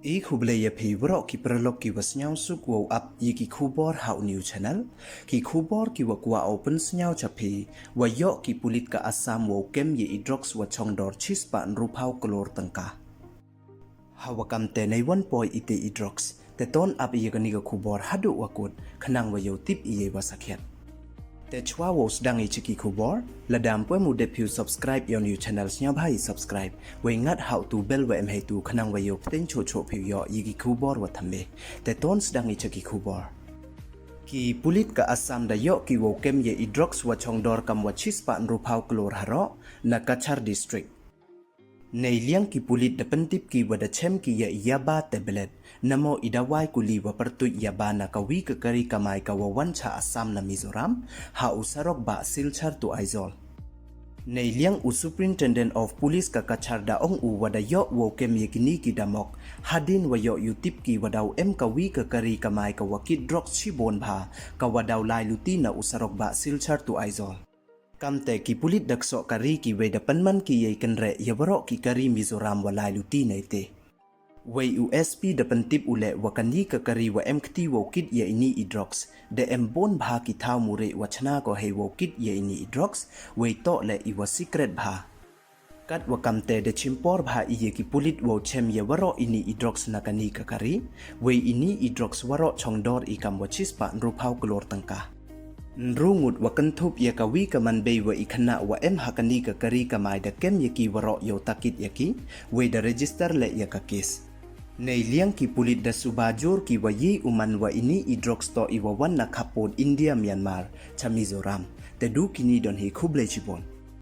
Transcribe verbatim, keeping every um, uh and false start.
I khublei ya phi waroh ki paralok ki wa sniawsuk wow ap ya ki khubor ha u new channel. Ki khubor ki wa kwah u pynsniaw cha phi, wa yoh ki pulit ka Assam wow kem ya i drugs wa chong dor chispah ynruphaw klur tyngka. Ha wa kam te nei wan poi ite i drugs. Te ton ap ya kani ka khubor haduh wa kut, khnang wa yow tip ya i wa sakhiat. Te chwa wow sdang i cha ki khubor, lada ym pu em u dep phi u subscribe ya u new channel, sniawbha i subscribe, wei ngat ha u tu bell wa em heitu, khnang wa yow pteng choh choh phi u yoh ya ki khubor wa thymme. Te ton sdang i cha ki khubor. Ki pulit ka Assam da yoh ki wow kem ya i drugs wa chong dor kam wa chispah ynruphaw klur haroh, na Cachar district. Nei liang ki pulit da pyntip ki wa da chem ki ya i yaba tablet, namo i dawai kuli wa pyrtuit yaba na ka wi ka kari kamai ka wa wan cha Assam na Mizoram, ha u sarok bah Silchar to Aizawl. Nei liang u Superintendent of Police ka Cachar da ong u wa da yoh wow kem ya kini ki damok, hadien wa yoh u tip ki wa daw em ka wi ka kari kamai ka wa kit drugs chibun bha, ka wa daw lai luti na u sarok bah Silchar to Aizawl. Kam te ki pulit da ksoh kari ki wei da pynman ki ya i kynreh ya waroh ki kari Mizoram wa lai luti na ite. Wei u S P da pyntip u leh wa kani ka kari wa em kti wow kit ya ini i drugs, da em bun bha ki thaw mureh wa chna ko hei wow kit ya ini i drugs, wei toh leh i wa secret bha. Kat wa kam te da chimpor bha i ya ki pulit wow chem ya waroh ini i drugs na kani ka kari, wei ini i drugs waroh chong dor i kam wa chispah ynruphaw klur tyngka. Ynru ngut wa kynthup ya ka wi ka manbei wa i khynnah wa em ha kani ka kari kamai da kem ya ki waroh yow takit ya ki, wei da register leh ya ka case. Nei liang ki pulit da suba jur ki wa yei u man wa ini i drugs toh i wa wan na khappud India Myanmar, cha Mizoram. Te du kini don hi, khublei chibun.